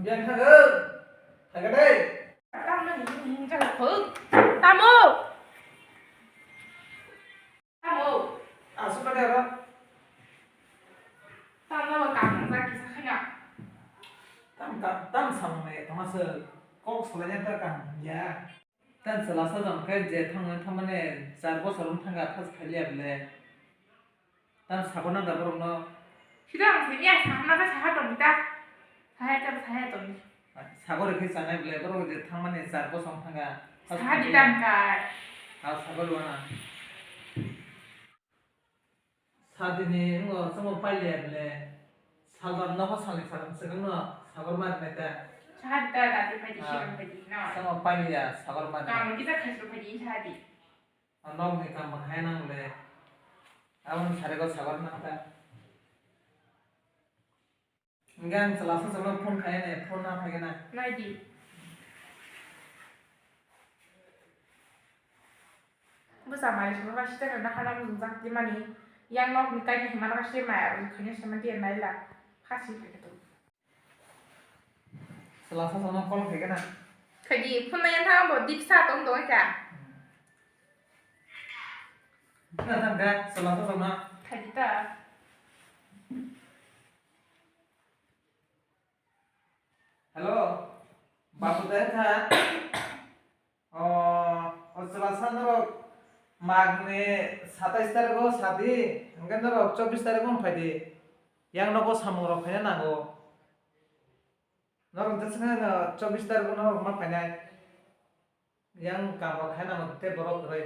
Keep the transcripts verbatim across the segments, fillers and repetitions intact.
Yang thago. Thago dei. Tamo ni hing hing jang khul. Tamo. Tamo. Asuk ka dei ro. Tamo ba kam na kisa khana. Tam tam tam samung le tama se kok salai ta kam ya. Tan chwla sajwk khe je thangwi thamani char bochor wng thangkha, thas phailia bwle. Tan sagor nang da borokno. Sida ang sini ya, sana ba saha tong ta. Saha ta, saha tong. Sagor khe chanai bwle, borok je thangmani char bochor wng thangkha, thas phailia. Saha di tang kai. Ha, sagor wana. Sadini wngkha chwngno pailiya bwle. Salban nogo salni salni swkangno sagor mari nai ta. Saha di ta dati phaidi, ah, sigon phaidi, no? Chwngno pailiya sagor mari. Tamo kisa khaisro phaidi, saha di. O nokni kam bo khai nang le. Aboni sarego sagor nang ta. Hingke ang chwla sachalo phone khaina, phone na phaikhe na. Nai di. Bwsa mari songma ba sitero na hana mujungjak di mani. Yang nokni kaisa himano kaisa maya rok khaina sema di naila. Khasi phaikhe to. Chwla sachalo call khaikhe na. Khaidi phone na yang thang bo diksa tong tong kha. Bwsa thang kha chwla sachalo. Khaidi ta. Hello, babu dai kha? O, o chwla sa norok magni satais tarikgo sadi, hingke norok chobbish tarikgo phaidi. Yang nogo samung rok khaina nango. Norok jesa khe no chobbish tarikgo norok ma phainai. Yang kam rok khaina mo tei borok kwrwi.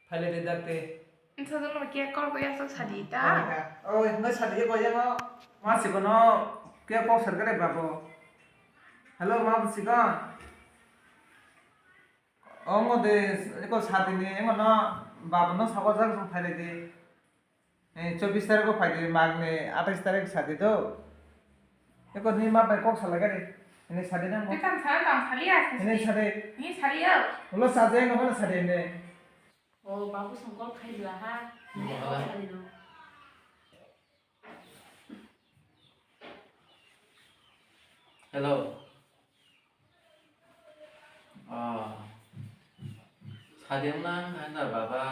Phaile de dak tei. Wngsa jono cake kok ya sok sadi ta. Oh, ya. Oh, hwnwi sadi ko yang o. Ma sikono cake kok serkare babo. Hello, ma sikon. Ongo de, eko sadi ni, eko no, babo no sabo jak song phaile de. Eh, chobbish tarikgo phaidi, magni atais tarik sadi do. Eko ni ma bai kok salai gari. Ini sadi nang mo. Tei tang sa, tang saliya, ini sadi. Ini saliya. Ulo sadi, no hana sadi ini. O, babu song call khai dula ha. Ini call sadi do. Hello. Oh. Sadi wngna wngkha da baba.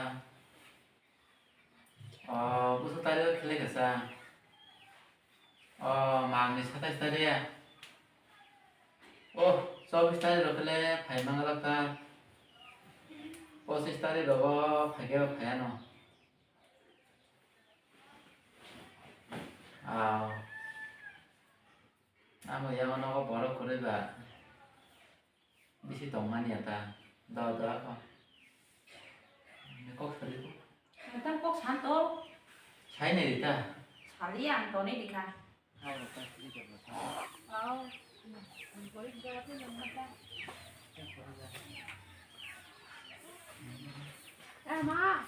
Oh, bwsa tario khelai kasa. Oh, magni satais taria. Oh, chobbish tarik rok kele phai mangalak ta. Pochis tarik rogo phaikhe phaiano. Oh. Amo yang nogo borok kwrwi ba bisi tongmani ya ta. Do, do, ako. Kok sadi ko. Nang kok santo. Sai nai di ta. Sali ang toni di kha. Oh. Eh, ma.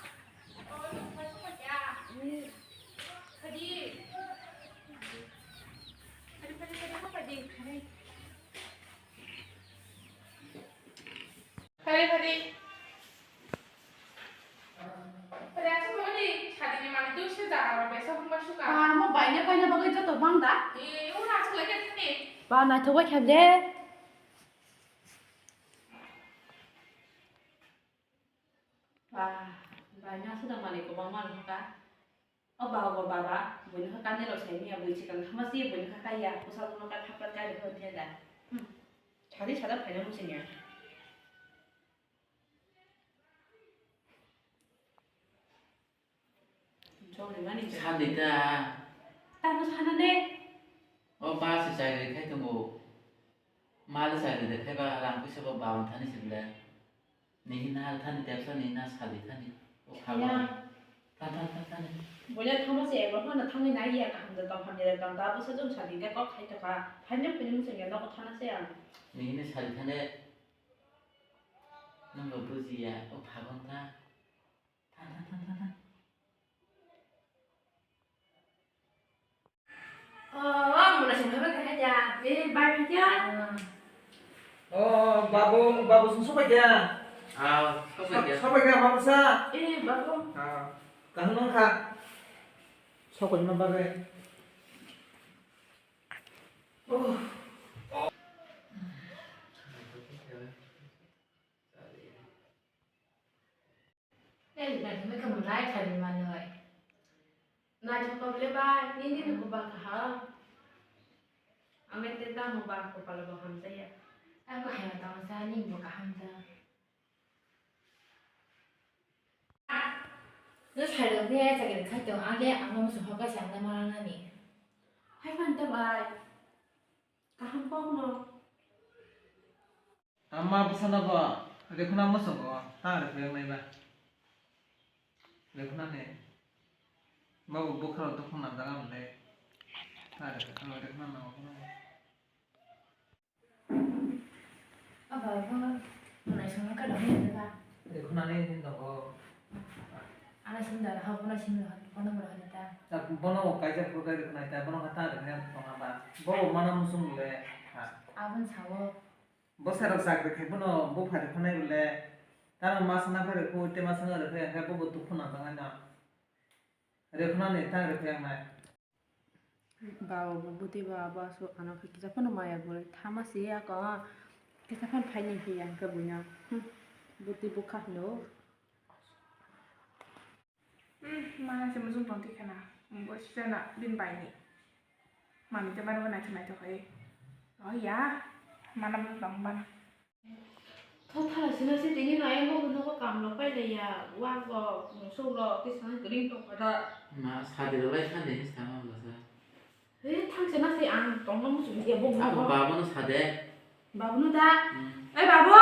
Phari, phari. Phari, aswk mani sadini manwi twi se jaga rok bai sok wngma suka. Ah, mo baina baina bagwi joto bang da? Eh, o na aswk lai khe thani. Ba, naithok bai khe de. Ba, baina aswk da manwi kwbangma rwkha. O ba, o baba, buini kha kanwi rok sai manya, bui chikang thangma se buini kha kaiya, bwsajwkno kha thapra kai rwkha wngkhe da. Hmm. Sadi sada phaina muchungya. Jokni mani. Sadi ta. Tamo sana ne? O ba se chai rwkha tongo. Mali chari de khaiba rang puisa bo bawan thani se bwle. Nini na thani tepsa nini na sadi thani. O khaba. Ya. Than, than, than, thani. Boya thangma se ebo phano thangwi nai ya kaham da tong hamya da tong da bwsa jong sadi de kok khai tokha. Phaino phini muchung ya nogo thana se ang. Nini na sadi thani. Nang bo buji ya o phagon tha. Than, than, than, than, than. Oh, mula sing haba kaya ja. Eh, bai kaya. Oh, babu, babu sung sobai kaya. Ah, sobai kaya. Sobai kaya babu sa. Eh, babu. Ah, kaham nang kha. Sobai ma babe. Oh. Mekhe mwlai khaidi manwi. Naithok kok le ba, nini ni buba kaham. Ang le te tamo ba kopalo bo hamjaya. Ang bo hai tamo sa nini bo kaham ta. Nw sai rok de chakri khai tong, ang le ang no muchung hokha se ang le ma nani. Hai phan ta bai. Kaham kok no. Ama bwsano bo rekhuna muchungo ta rwphai wngnai ba. Rekhuna ni babu bwkharo dukhu nangjak amle. Ta rwphai rekhuna nango kheno. Aba bo nai songno ka dong ni ba. Rekhuna ni hin tongo. Ana sim da ha bono sim da ha bono bono ha ta. Ta bono kaisa phuru kai rekhuna ta bono ha ta rekhuna tonga ba. Bo mana muchung le ha. Abon sawo. Bwsarok chakri khai bono bupha rwkhanai bole, tamo masa naphai rwkhu, tei masa naphai rwkha, bobo dukhu nangjaknai no. Rwkhnani tang rwkha wngnai. Baba bo bwtwi ba abo aswk ano khe kisa phano maya gwnwi thama se ya ko, kisa phano phaini hiya hwnkhe buino. Hmm, bwtwi bwkha hino. Hmm, mana se muchung tong tikhe na. Bo sijana bini bai ni. Mami te bana nai thai nai thai. Oh ya. Mana muchung tong bana. Tho thala sina se tini no ayang bo nogo kam lo pai le ya. Wa go musuk lo kisa gring tong pada. Ma sadi lo lai thani sama bla sa. He, thangse na se ang tongno muchung ya bo. Abo babono sade. Babono da. Hmm. Oi, babu!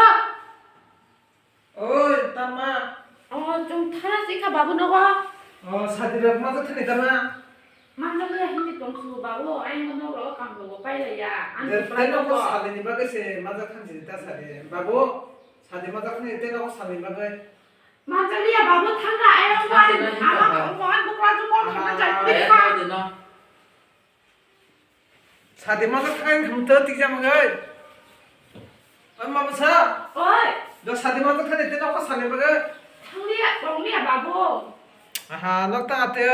Oi, tama. Oh, chwng thana se kha babu nogo. Oh, sadi rok ma thani tama. Ma no ya hindi tong su babu, ai no no ro kam lo pai la ya. Ang de, de no ko sadi ni bagwi se ma thang si ta sadi. Babu, sadi ma thani te no sadi bagwi. Ma ya babu thang ga ai no. Sadi na hindi ama ka. Ko an ko ko ko ko. Sadi ma thang hum to tik jam gai. Oi, ma bwsa. Oi. Do sadi ma thani te no ko sani bagwi. Thanglia, tonglia, babu. Aha, nok ta ate.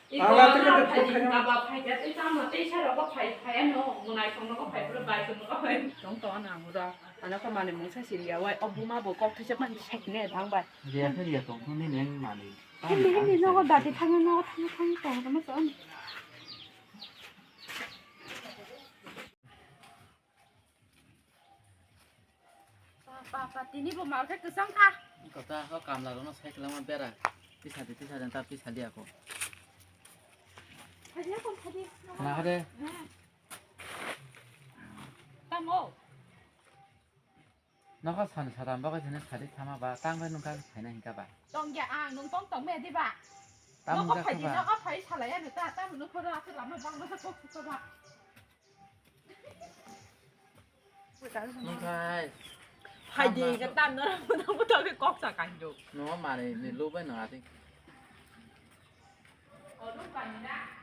Iko Ala te na ke phai, te baba phai, te tamo, te sa ro ko phai, phai ano, munai song ko phai, pura bai song ko phai. Tong to na mura. Ana ko mane mungsa siriya, wai, o buma bo kok these man sek ne thang bai. Riya khe riya tong thung ni neng mani. Hindi, hindi, no ko dati thang, no ko thang, thang, thang, thang, thang. Papa, tini bo mal khe kwchang kha. Kota ho kamla rono cycle ma bera. Tisa di, tisa di, ta tisa di ako. Thadi ako, thadi. Na hade. Tamo. Nokha sani sadam bagwi sini sadi thama ba, tang bai nungkha khaina hinka ba. Tongya ang nung tong tong me di ba. Tam nokha wngkha phai di ba. Nokha phai salai ano ta, tam nokha ra ta lama bang ba kok kok ba. Nungkha. Phai di ka tam no ra mo to mo to ke kok sa kan do. No mare ni lo bai no ati. O lo pa ni da.